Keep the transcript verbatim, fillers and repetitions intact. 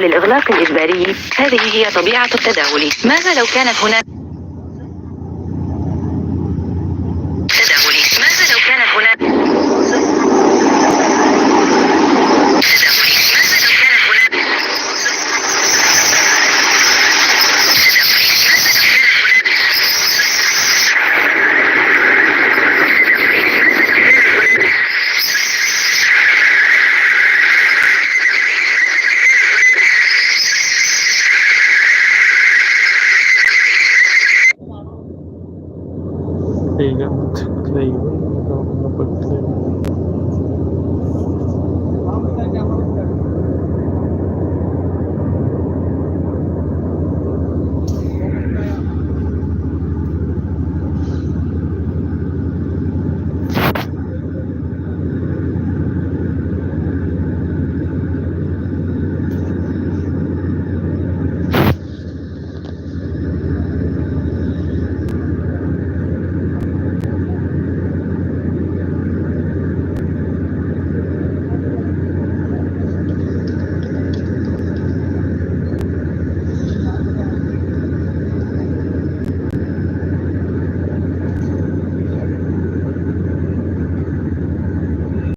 للإغلاق الإجباري. هذه هي طبيعة التداول. ماذا لو كانت هناك تداول؟ ماذا لو كانت هناك تداول؟ ماذا لو كانت هناك Layout, layout.